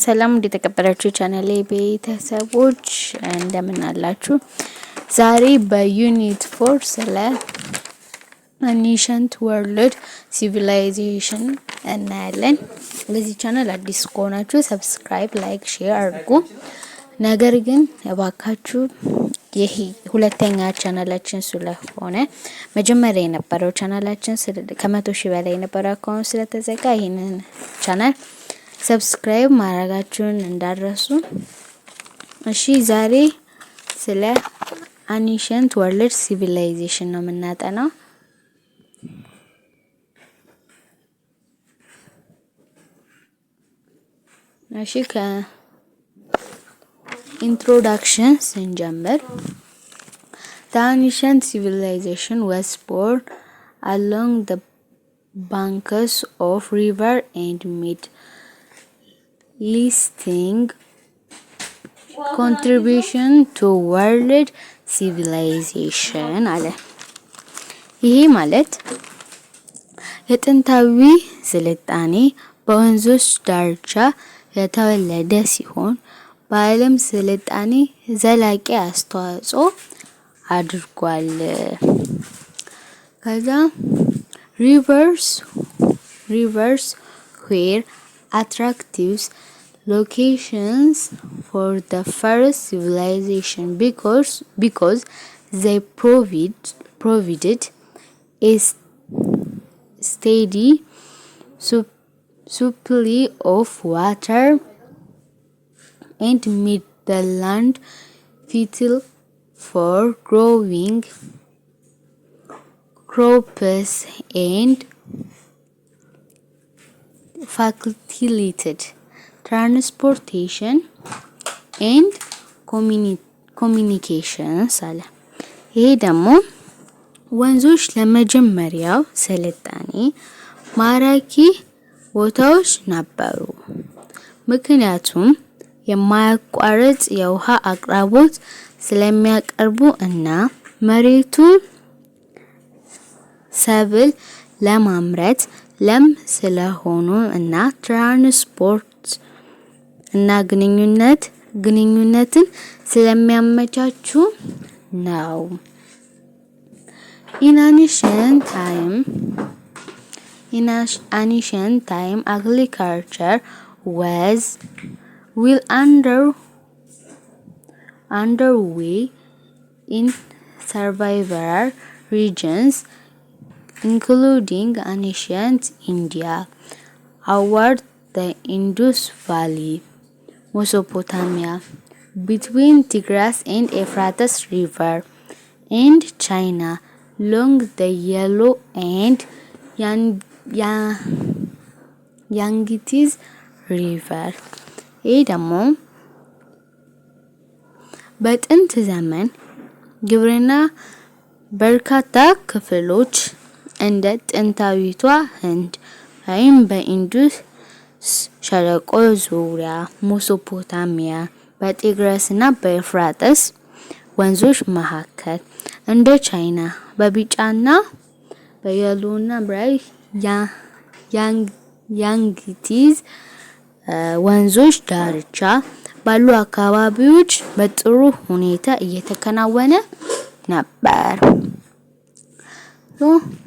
ሰላም የተከበራችሁ ቻናሌ ቤተሰቦች፣ እንደምን አላችሁ? ዛሬ በ unit 4 ስለ ancient world civilization እናያለን። ለዚህ ቻናል አዲስ ከሆናችሁ subscribe፣ like፣ share አድርጉ። ነገር ግን እባካችሁ ይህ ሁለተኛ ቻናላችን ስለሆነ፣ መጀመሪያ የነበረው ቻናላችን ከ100,000 በላይ የነበረው account ስለተዘጋ ይህንን channel subscribe ማድረጋችሁን እንዳትረሱ። እሺ፣ ዛሬ ስለ ancient world civilization ነው የምናጠናው። እሺ፣ ከ introduction ስንጀምር፣ the ancient civilization was born along the banks of river and made lasting contribution to world civilization አለ። ይሄ ማለት የጥንታዊ ስልጣኔ በወንዞች ዳርቻ የተወለደ ሲሆን በዓለም ስልጣኔ ዘላቂ አስተዋጽኦ አድርጓል። ከዛ rivers were attractive locations for the first civilization because they provided a steady supply of water and made the land fertile for growing crops and facilitated transportation and communications አለ። ይሄ ደግሞ ወንዞች ለመጀመሪያው ስልጣኔ ማራኪ ቦታዎች ነበሩ። ምክንያቱም የማያቋርጥ የውሃ አቅርቦት ስለሚያቀርቡ እና መሬቱን ሰብል ለማምረት ለም ስለሆኑ እና ትራንስፖርት እና ግንኙነትን ስለሚያመቻቹ ነው። In ancient time, agriculture was well underway in several regions, including ancient India, toward the Indus Valley, Mesopotamia, between Tigris and Euphrates River, and China along the Yellow and Yangtze River። ይህ ደግሞ በጥንት ዘመን ግብርና በርካታ ክፍሎች እንደ ጥንታዊቷ ህንድ ወይም በኢንዱስ ሸለቆ ዙሪያ፣ ሜሶፖታሚያ፣ በጤግረስና በኤፍራጥስ ወንዞች መካከል፣ እንደ ቻይና በቢጫና በ Yellow ና ያንግቲዝ ወንዞች ዳርቻ ባሉ አካባቢዎች በጥሩ ሁኔታ እየተከናወነ ነበር።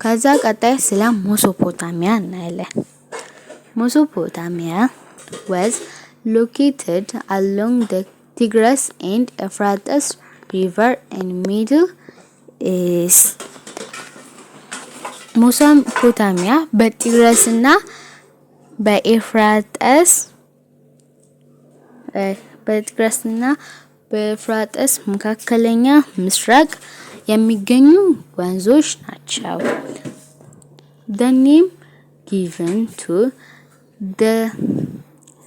ከዛ ቀጣይ ስለ ሜሶፖታሚያ እናያለን። Mesopotamia was located along the Tigris and Euphrates River in Middle East። ሜሶፖታሚያ በጤግረስና በኤፍራጥስ መካከለኛ ምስራቅ የሚገኙ ወንዞች ናቸው። The name given to the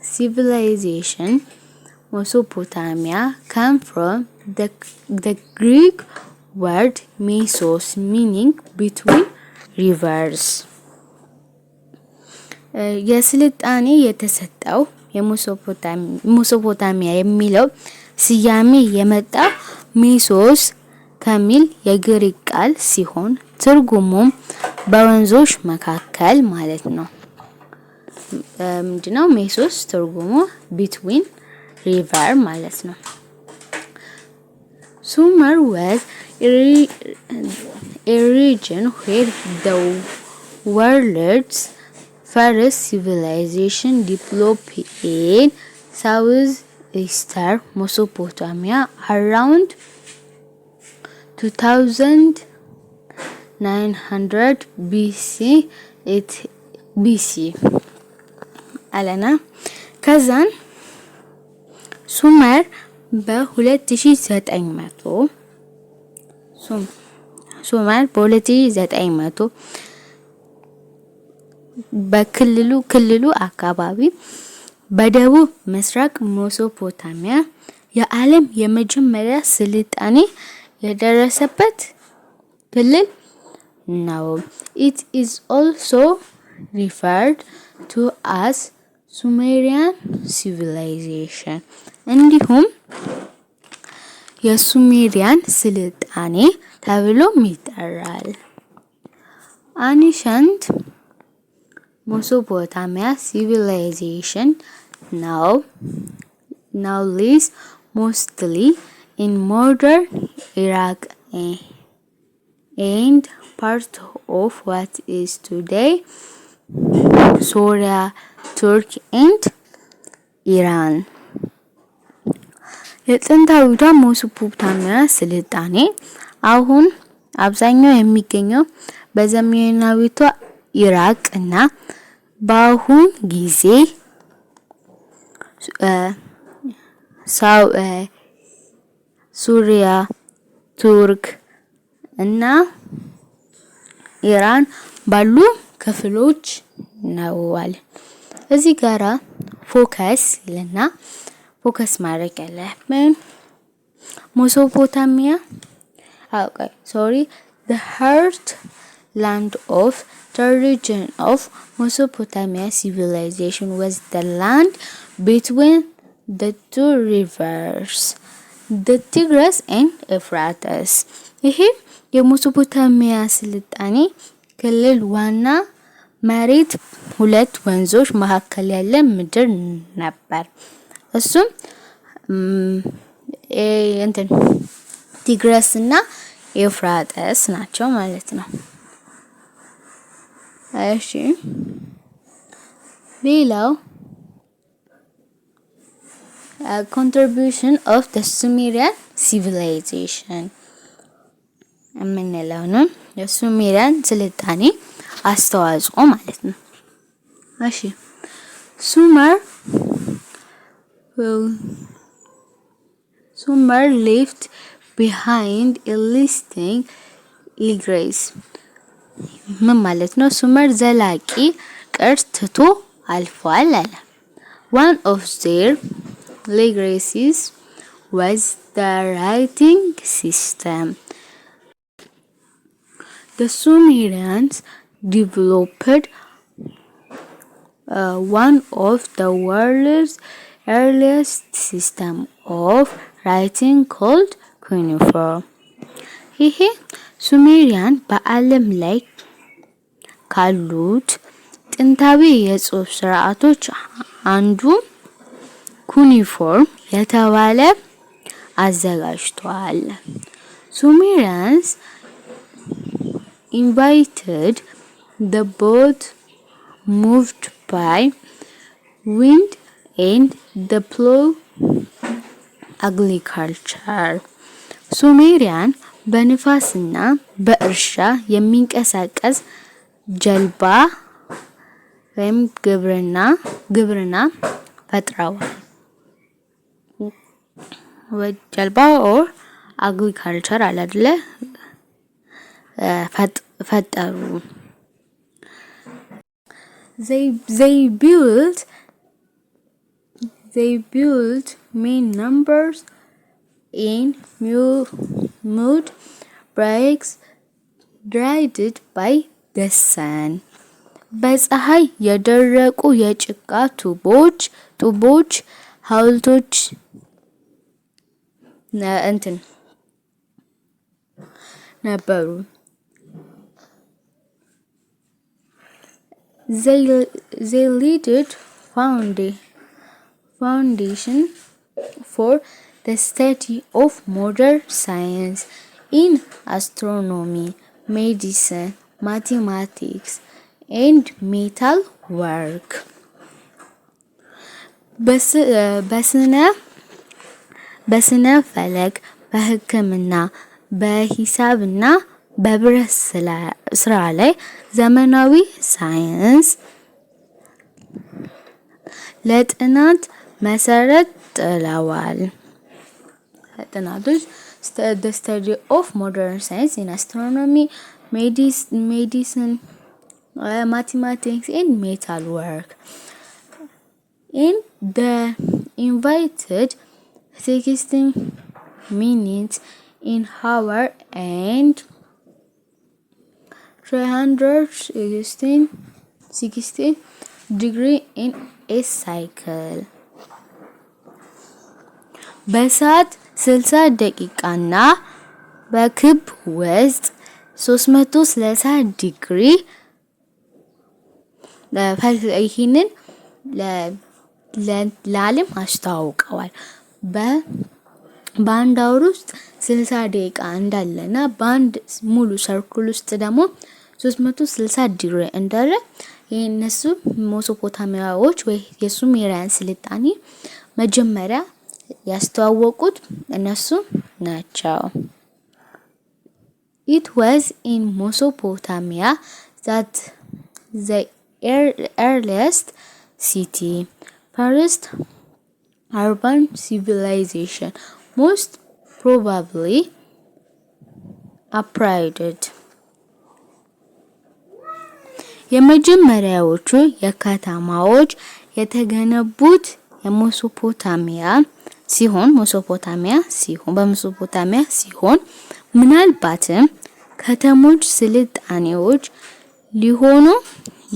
civilization Mesopotamia come from the Greek word mesos, meaning between rivers። የስልጣኔ የተሰጠው የሜሶፖታሚያ የሚለው ስያሜ የመጣው ሜሶስ ከሚል የግሪክ ቃል ሲሆን ትርጉሙም በወንዞች መካከል ማለት ነው። ምንድነው? Mesos ትርጉሙ between river ማለት ነው። Sumer was a region where the world's first civilization developed in southeastern Mesopotamia around 2900 BC it BC አለና ከዛን ሱመር በ2900 ሱመር በ2900 በክልሉ ክልሉ አካባቢ በደቡብ ምስራቅ ሜሶፖታሚያ የዓለም የመጀመሪያ ስልጣኔ የደረሰበት ክልል ነው። It is also referred to as Sumerian civilization። እንዲሁም የሱሜሪያን ስልጣኔ ተብሎም ይጠራል። Ancient Mesopotamia civilization now lies mostly in modern Iraq and part of what is today Syria, Turkey and Iran። የጥንታዊቷ ሜሶፖታሚያ ስልጣኔ አሁን አብዛኛው የሚገኘው በዘመናዊቷ ኢራቅ እና በአሁን ጊዜ ሱሪያ፣ ቱርክ እና ኢራን ባሉ ክፍሎች ነው አለ። እዚህ ጋራ focus ይልና focus ማድረግ ያለብን ሜሶፖታሚያ፣ okay, sorry, the heart land of the region of Mesopotamia civilization was the land between the two rivers, the Tigris and Euphrates። ይሄ የሜሶፖታሚያ ስልጣኔ ክልል ዋና መሬት ሁለት ወንዞች መካከል ያለ ምድር ነበር። እሱም እንትን ቲግረስ እና ኤፍራጥስ ናቸው ማለት ነው። እሺ፣ ሌላው contribution of the Sumerian civilization የምንለው ነው። የሱሜሪያን ስልጣኔ አስተዋጽኦ ማለት ነው። እሺ፣ Sumer left behind a lasting legacy ምን ማለት ነው? ሱመር ዘላቂ ቅርስ ትቶ አልፏል አለ። One of their legacies was the writing system. The Sumerians developed one of the world's earliest system of writing called cuneiform። ይሄ ሱሜሪያን በዓለም ላይ ካሉት ጥንታዊ የጽሑፍ ስርዓቶች አንዱ cuneiform የተባለ አዘጋጅቷል። Sumerians invented the boat moved by wind and the plow agriculture። ሱሜሪያን በንፋስና በእርሻ የሚንቀሳቀስ ጀልባ ወይም ግብርና ፈጥረዋል። ጀልባ or agriculture አለ አይደለ? ፈጠሩ። They built many numbers in mud bricks dried by the sun። በፀሐይ የደረቁ የጭቃ ጡቦች ሐውልቶች እንትን ነበሩ። They laid foundation for the study of modern science in astronomy, medicine, mathematics and metal work. በስነ ፈለክ፣ በሕክምና፣ በሂሳብና በብረት ስራ ላይ ዘመናዊ ሳይንስ ለጥናት መሰረት ጥለዋል። ጥናቶች the study of modern science in astronomy, medicine, mathematics and metal work in the invited 60 minutes in hour and 360 60 degree in a cycle. በሰዓት 60 ደቂቃና በክብ ውስጥ 360 ዲግሪ ይህንን ለዓለም አስተዋውቀዋል። በአንድ hour ውስጥ 60 ደቂቃ እንዳለና በአንድ ሙሉ circle ውስጥ ደግሞ 360 ዲግሪ እንዳለ የእነሱ ሜሶፖታሚያዎች ወይ የሱሜሪያን ስልጣኔ መጀመሪያ ያስተዋወቁት እነሱ ናቸው። It was in Mesopotamia that the earliest city, first urban civilization, most probably appeared. የመጀመሪያዎቹ የከተማዎች የተገነቡት የሜሶፖታሚያ ሲሆን ሜሶፖታሚያ ሲሆን በሜሶፖታሚያ ሲሆን ምናልባትም ከተሞች ስልጣኔዎች ሊሆኑ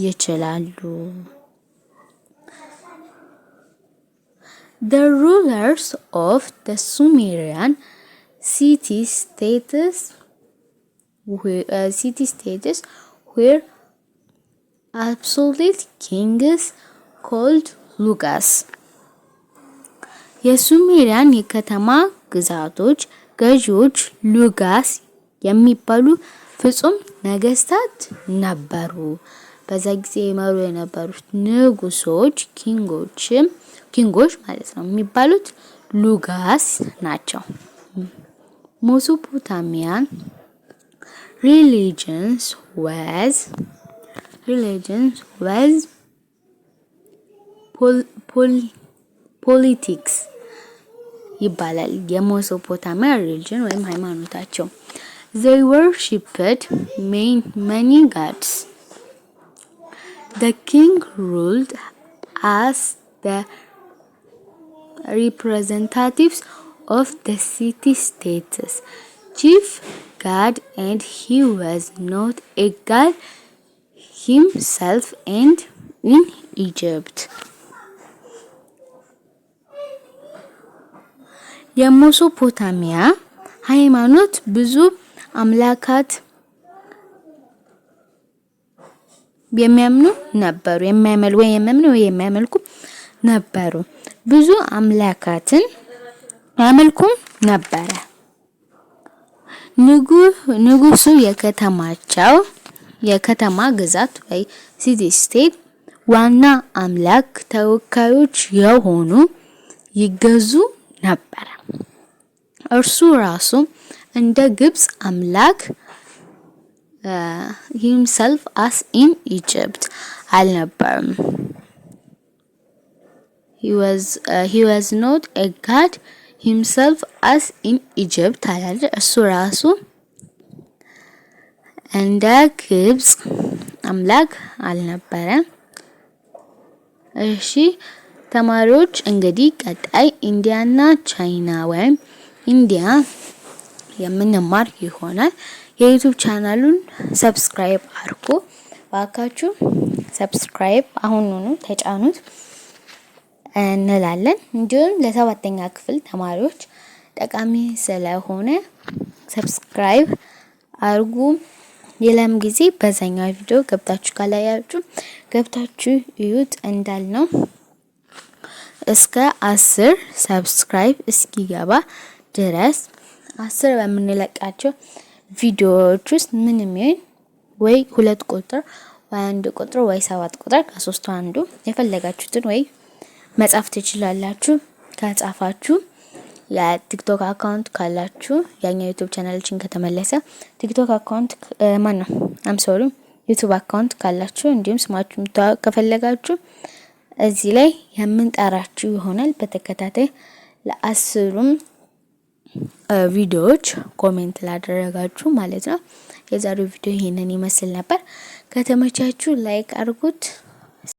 ይችላሉ። The rulers of the Sumerian city states were absolute kings called Lugas. የሱሜሪያን የከተማ ግዛቶች ገዢዎች ሉጋስ የሚባሉ ፍጹም ነገስታት ነበሩ። በዛ ጊዜ ይመሩ የነበሩት ንጉሶች king ኦች ማለት ነው የሚባሉት ሉጋስ ናቸው። Mesopotamian religions was polytheics ይባላል። የሜሶፖታሚያ religion ወይም ሃይማኖታቸው they worshipped many gods. The king ruled as the representatives of the city states chief god, and he was not a god himself and in Egypt. የሜሶፖታሚያ ሃይማኖት ብዙ አምላካት የሚያምኑ ነበሩ። የሚያመልኩ ወይ የሚያምኑ ወይ የሚያመልኩ ነበሩ። ብዙ አምላካትን ያመልኩም ነበረ። ንጉሱ የከተማቸው የከተማ ግዛት ወይ city state ዋና አምላክ ተወካዮች የሆኑ ይገዙ ነበረ። እርሱ ራሱ እንደ ግብጽ አምላክ himself as in Egypt አልነበረም። He was not a god himself as in Egypt አላለ። እሱ ራሱ እንደ ግብጽ አምላክ አልነበረም። እሺ ተማሪዎች፣ እንግዲህ ቀጣይ ኢንዲያና ቻይና ወይም ኢንዲያ የምንማር ይሆናል። የ YouTube channel ኡን subscribe አድርጉ ባካችሁ፣ subscribe አሁኑኑ ተጫኑት እንላለን። እንዲሁም ለሰባተኛ ክፍል ተማሪዎች ጠቃሚ ስለሆነ subscribe አድርጉ። ሌላም ጊዜ በዛኛው ቪዲዮ ገብታችሁ ካላያችሁ ገብታችሁ እዩት። እንዳልነው እስከ 10 subscribe እስኪገባ ድረስ 10 በምንለቃቸው ቪዲዮዎች ውስጥ ምንም ይሁን ወይ 2 ቁጥር ወይ 1 ቁጥር ወይ 7 ቁጥር ከሶስቱ አንዱ የፈለጋችሁትን ወይ መጻፍ ትችላላችሁ። ከጻፋችሁ የ TikTok account ካላችሁ፣ ያኛው YouTube ቻናላችን ከተመለሰ TikTok account ማን ነው፣ I'm sorry፣ YouTube account ካላችሁ እንዲሁም ስማችሁ የምታወቅ ከፈለጋችሁ እዚህ ላይ የምንጠራችሁ ይሆናል። በተከታታይ ለ10ሩም ቪዲዮዎች comment ላደረጋችሁ ማለት ነው። የዛሬው ቪዲዮ ይሄንን ይመስል ነበር። ከተመቻችሁ like አድርጉት።